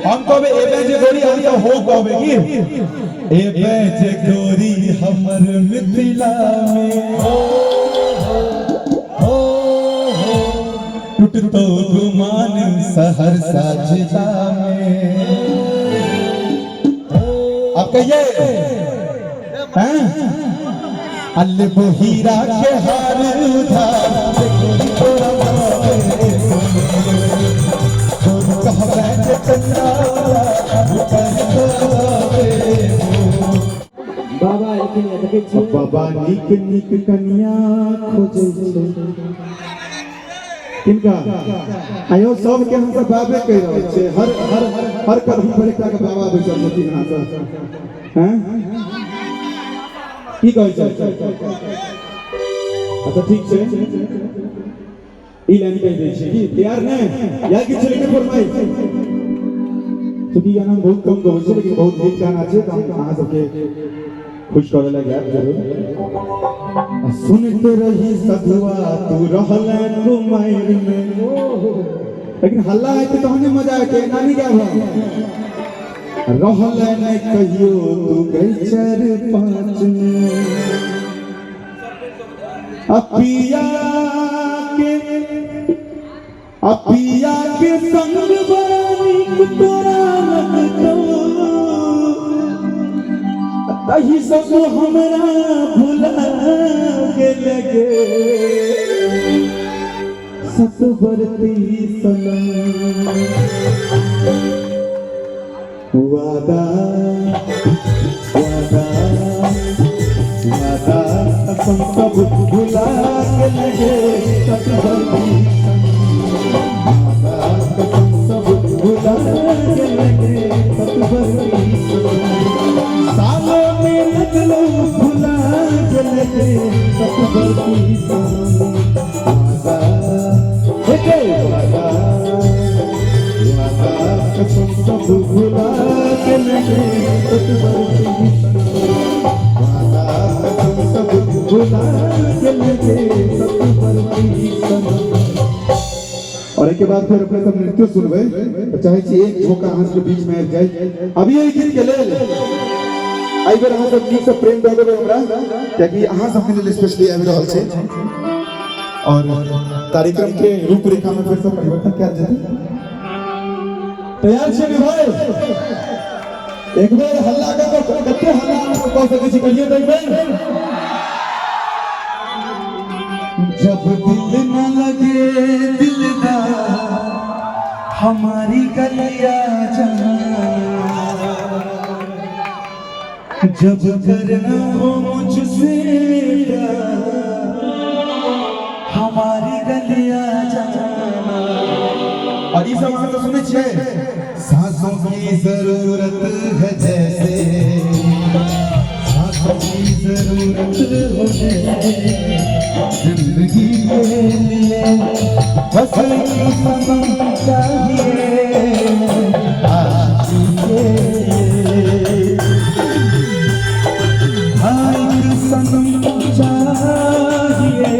हम कहबै एबे जे गोरी, अहाँ सब हो कहबै की? एबे जे गोरी हमर मिथिला में, हो हो हो, टूटतो गुमान सहरसा जिला में। अब कहिए हैं, अल्ले वो हीरा के हार उधार गोरी तोरा बाबे, गोरी कहबै जे चंदा ऊपर तोरा बाबे। बाबा एलखिन या देखै छियै। बाबा नीक नीक कनिया खोजै छै किनका? आयो सबके हम सब बाबे कहि रहल छियै। हर हर हर कदम पर एकटा के बाबा बैसल छथिन। अहाँ सब हैं की कहै छै? अच्छा ठीक छै, ई लाइन कहि दै छियै। की तैयार ने या किछु लेके फरमाइश? चूँकि गाना हम बहुत कम गबै छियै, लेकिन बहुत नीक गाना छै, तऽ हम अहाँ सबके खुश करै लए गायब जरूर। आ सुनते रही सधुआ तू रहले कुमारि में, लेकिन हल्ला हेतै तहने मजा एतै। नानी गायब हम रहले नहि कहियो तू गई चार पाँच में, अपिया के अपिया के संग बड़ा नीक तोरा लगतौ, तही सब हमरा भुला के लगे सतबरती सनम। वादा वादा वादा कसम सब भुला के लगे सतबरती सनम, वादा कसम सब भुला के लगे सतबरती सनम, सालों में लगलो भुला के लगे सतबरती सनम, वादा हे वादा वादा कसम सब भुला के लगे सतबरती सनम, वादा कसम सब भुला के लगे सतबरती सनम। और एक बाद फिर अपने सब नृत्य सुनबै, तऽ चाहै छी एक झोंका अहाँ सबके बीच में आबि जाय अभी एहि गीत के लेल। एहि बेर अहाँ सब नीक से प्रेम दऽ देबै हमरा, कियाकि अहाँ सबके लेल स्पेशली आबि रहल छै और कार्यक्रम के रूपरेखा में फिर से परिवर्तन कयल जेतै। तैयार छियै ने भाई? एक बेर हल्ला कऽ कऽ, कते हल्ला अहाँ कऽ सकै छी, कहिए तऽ एक बेर। जब दिल न लगे दिलदार हमारी गलिया जाना, जब करना हो मुझसे प्यार हमारी गलिया जाना। और ई सब अहाँ सब सुनै छियै? सांसों की जरूरत है जैसे, सांसों की जरूरत हो जैसे जिंदगी के लिए, बस एक सनम चाहिए आशिकी के लिए, हाँ एक सनम चाहिए।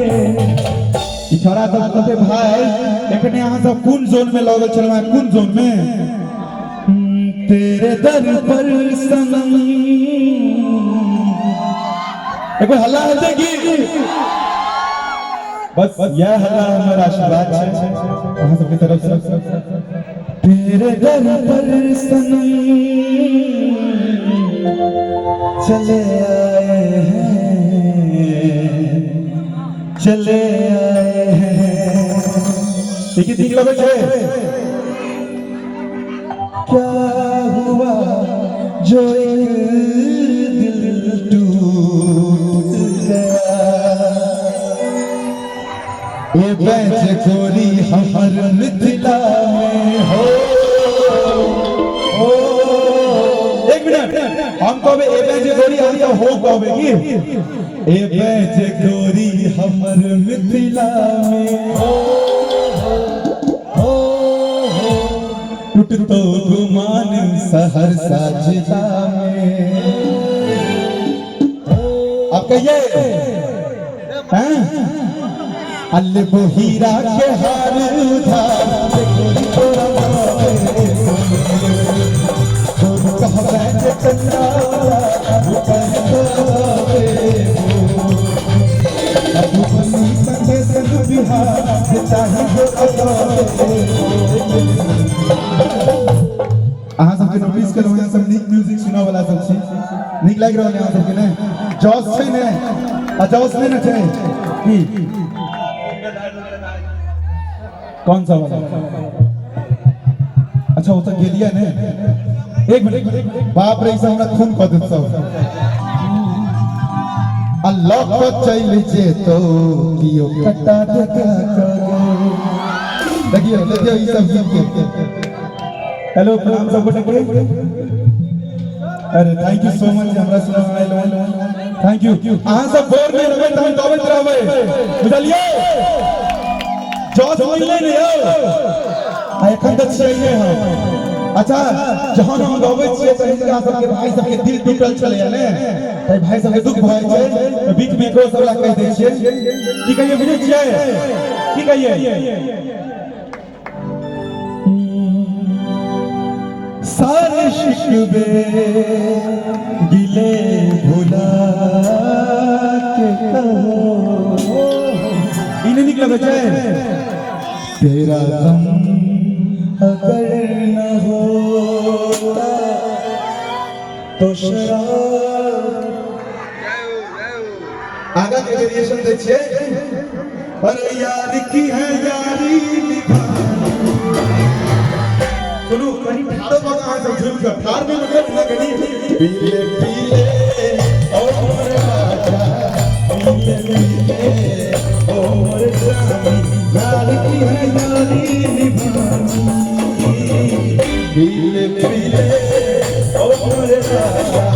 ई छोड़ा सब कहते भाई, एखने अहाँ सब कोन जोन में लगल छलहुँ? कोन जोन में? तेरे दर पर सनम। एक बेर हल्ला हेतै की? बस यह हल्ला हमर आशीर्वाद छै अहाँ सबके तरफ से। तेरे दर पर सनम चले आए हैं, चले आए हैं। देखिए, नीक लगै छै? क्या हुआ जो एक दिल टूट गया? ये बैज गोरी हमर मिथिला में, हो हो। एक मिनट, हम कहबै ए बैज गोरी, अहाँ सब हो कहबै की? ए बैज गोरी हमर मिथिला में, हो हो हो, टूटतो गुमान सहरसा जिला में। अब कहिए हैं, अल्ले वो हीरा के हार उधार गोरी तोरा बाबे, अहाँके नोटिस केलहुँ अहाँ सब नीक म्यूजिक सुनऽ वाला सब छी। नीक लागि रहल है अहाँ सबके ने? जॉस छै ने? आ जॉस नहि ने छै की? कौन सा वाला? अच्छा, ओ तऽ गेलियै ने। एक मिनट, बाप रे, ई सब हमरा खून कऽ देत सब। आ लऽ कऽ चलि जेतौ कियो कटा देखा कऽ। देखियौ देखियौ ई सब गीत के। हेलो, प्रणाम सब गोटे के। अरे thank you so much, हमरा सुना आयल। Thank you. अहाँ सब बोर नहि रहबै तऽ हम गबैत रहबै, बुझलियै? जॉस मिललै ने यौ? आ एखन तऽ छियै हम। अच्छा, जहन हम गबै छियै तऽ हिनका सबके भाई सबके दिल टूटल छलैया ने, तऽ भाई सबके दुख भऽ जाइ छै, तऽ बीच मे एकरो सब लए कहि दै छियै। की कहियै बुझै छियै? की कहियै? सारे शिकवे गिले भुला के कहो। ई नहि नीक लगै छै? तेरा गम अगर न होता तो शराब। आगा के वेरिएशन दै छियै। अरे यार की है यारी निभानी। सुनू, कनी ठाड़ो भऽ कऽ अहाँ सब झुमि कऽ ठाड़ नहि मतलब ने कनी पीले पीले ओ मोर राजा, पीले पीले ओ मोर जानी, यार की है यारी निभानी, पीले पीले ओ मोर राजा,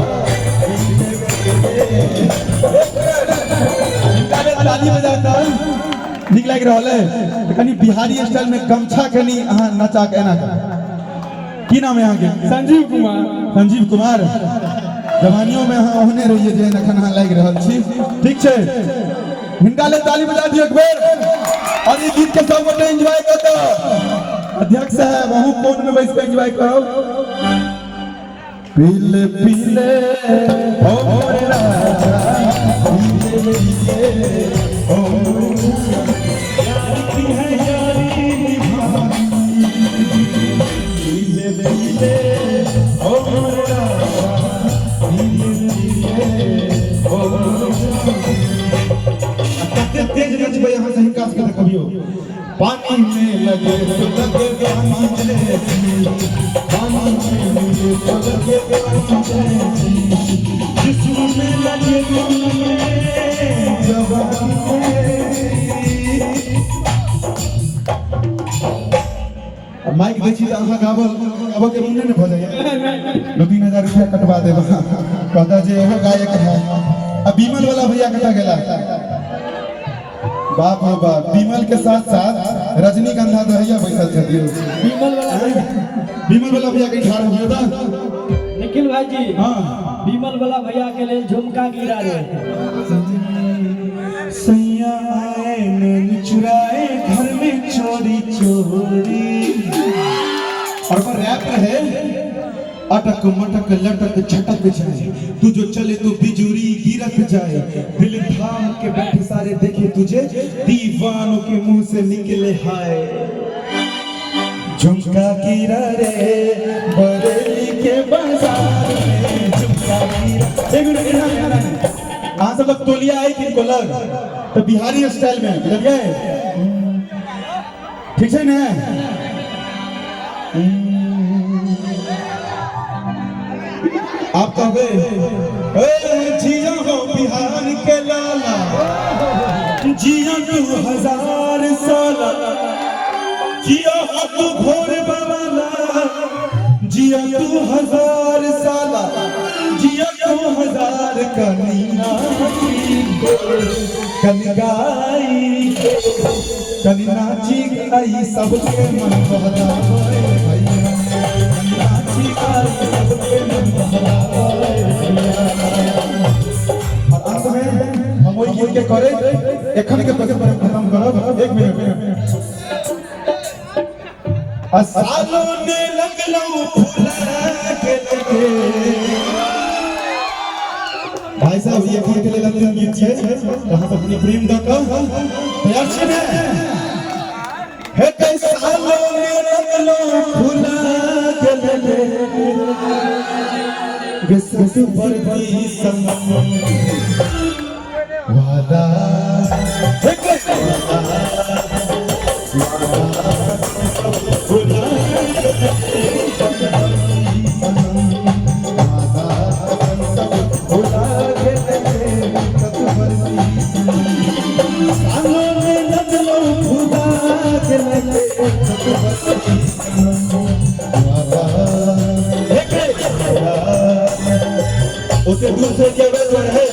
पीले पीले। ताली बजा कऽ नीक लागि रहल है तऽ कनि बिहारी स्टाइल में गमछा कनि अहाँ नचा के एना कऽ। की नाम है अहाँके? संजीव कुमार। संजीव कुमार, जवानियों में अहाँ ओहने रहिए जेहन एखन अहाँ लागि रहल छी। ठीक छै, हिनका लेल ताली बजा दियौ एक बेर और ई गीत के सब गोटे एंजॉय कऽ कऽ। अध्यक्ष साहब, अहूँ कोन में बैस कऽ एंजॉय करब। पीले पीले ओ मोर राजा, पीले पीले ओ मोर यार की है यारी निभानी, पीले पीले ओ मोर राजा, पीले पीले ओ मोर। कते तेज नचबै अहाँ से हिनका सबके देखबियौ। पानी में लगे तो लगे पानी जैसी, पानी में लगे तो लगे पानी जैसी, जिस्म में लगे तो लगे जवानी जैसी। अब माइक दै छी तऽ अहाँ गाबऽ गाबऽ के मोने नहि भऽ जाइए। 2-3 हजार रुपया कटवा देब, कहता जे ओहो गायक है। आ विमल वाला भैया कतऽ गेला? बाप रे बाप, विमल के साथ साथ रजनीगंधा तो हैया बैसल छथिन। विमल वाला भैया। विमल वाला भैया के ठाढ़ हो गया था। निखिल भाई जी। हाँ। विमल वाला भैया के लेल झुमका गिरा रे। सैया आए नैन चुराए घर में चोरी चोरी। और पर रैप रहे, अटक मटक लटक झटक जाए, तू जो चले तो बिजुरी गिरक जाए, दिल थाम के बैठे सारे देखे तुझे, दीवानों के मुंह से निकले हाय। झुमका गिरा रे बरेली के बाजार में, झुमका गिरा। एक मिनट, एक मिनट, एक मिनट। अहाँ सब लोग तोलिया आई किनको लग तऽ बिहारी स्टाइल में, बुझलियै? ठीक छै ने? आप कहबै, ए जिया हो बिहार के लाला, जिया 2000 साला, जिया हो तू भोर बाबाला, जिया तू हजार साला, जिया तू हजार। कनी नाची कनी गाई कनी नाची गाई सबके मन बहलावे भैया, कनी नाची गाई सबके मन बहलावे भैया। और अंत में हम वही गीत के करे एखन के प्रस्तुति खत्म करब। एक मिनट। आ सालों ने लगलौ फूला के लगे। भाई साहब, ये एखन के लेल अंतिम गीत छै। तऽ अहाँ सब अपनी प्रेम दऽ कऽ तैयार छी ने? हे कई सालों ने लगलौ फूला के लगे। गे सतबरती सनम वादा ओते दूर से जे रहे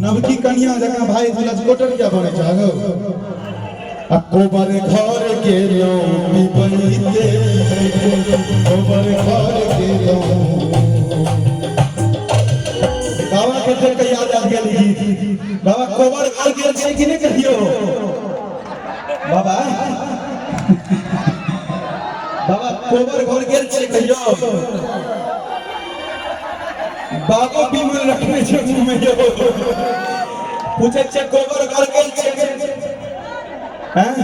नवकी कन्या जकाँ भाई लजकोटर किया बनै छै आगो आ कोबर घर गेलौं पिबैते कोबर घर गेलौं बाबा के देख के याद आबि गेल गीत। बाबा कोबर घर गेल छै कि नहि कहियो? बाबा बाबा कोबर घर गेल छै कहियो? बाबो विमल रखने छै मुँह में यौ। पूछै छै कोबर घर गेल छै? हैं?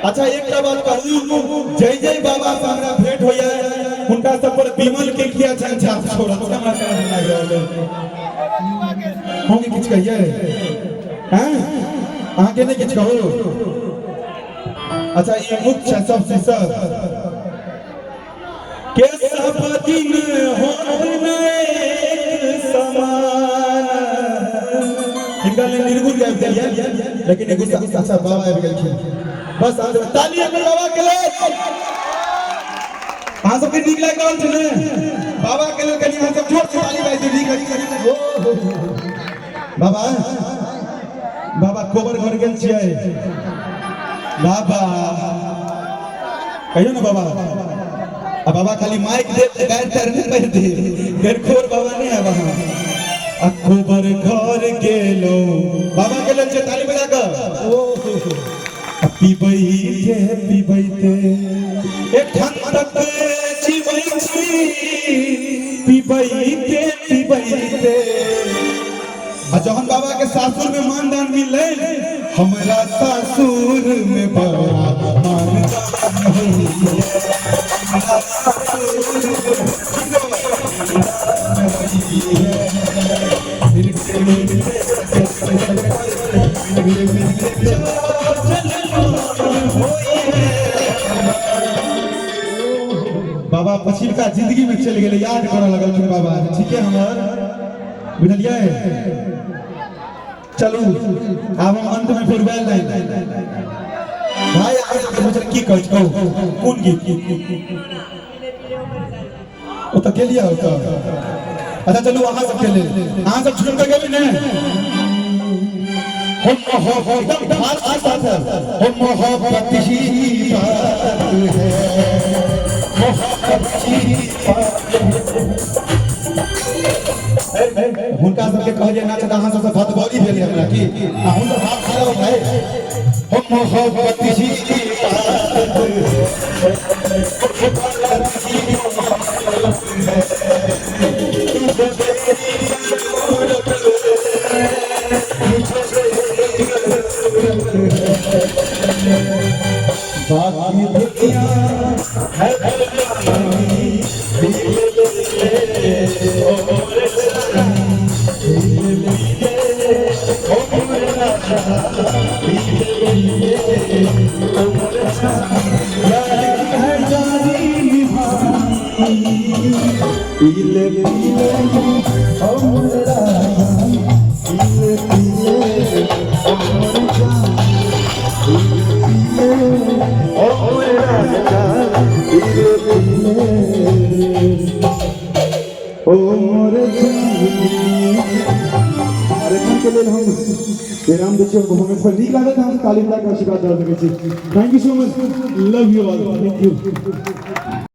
अच्छा एकटा बात कहू, जय जय बाबा से हमरा भेंट होइया हुनका सब पर विमल के किया छनि छाप छोड़ल से हमरा समझ नहि आबि रहल अइ। हम किछु कहियै? हैं? अहाँके नहि किछु कहू? अच्छा ई मुक्त छै सब चीज सब के सब दिन होत एक समान। हिनका लेल निर्गुण गाबि देलियै लेकिन एगो अच्छा बाबा आबि गेलखिन। बस अहाँ सब ताली एक बेर बाबा के लेल। अहाँ सबके नीक लागि रहल छै ने? बाबा के लेल कनि अहाँ सब जोर से ताली बाजि दियौ। नीक लागि बाबा बाबा कोबर घर गेल छियै बाबा? कहियो ने बाबा। आ बाबा खाली माइक दे तऽ गारि तारि नहि पढ़ि दे, गरखोर बाबा नहि आब अहाँ। आ कोबर घर गेलो बाबा के लेल छै ताली बजा कऽ। आ पीबैते पीबैते एखन तक जीबै छी पीबैते पीबैते। आ जहन बाबा के सासुर में मानदान मिललै, हमरा सासुर में बड़ा मानदान होइए, हमरा सासुर में बाबा पछिलका जिंदगी में चलि गेलै, याद करऽ लगलखिन बाबा। ठीके हमर बुझलियै। चलू आब हम अंत में फेर बैल नहीं भाई अहाँ सबके पूछल की कहै छै, कहू कोन गीत ओ तऽ गेलियै ओतऽ। अच्छा चलू अहाँ सबके लेल अहाँ सब छोड़ि कऽ गेबै ने। हम मोहब्बत एकदम भार के साथ है। हम मोहब्बत ही बात है, मोहब्बत ही बात है। हुनका सबके कहलियै नाच तऽ अहाँ सबसँ भतबरी भेलै हमरा की अहूँ सब हाथ खड़ा हो भाई। हम मोहब्बत ही बात है, बाकी दुनिया है पीले पीले ओ मोर राजा, पीले पीले ओ मोर जान, पीले पीले ओ मोर राजा, पीले पीले ओ मोर जान। और एखन के लेल हम विराम दै छी। परफॉर्मेंस पर नीक लागल तऽ अहाँ ताली बजा कऽ आशीर्वाद दऽ सकै छी। Thank you so much, love you all, thank you.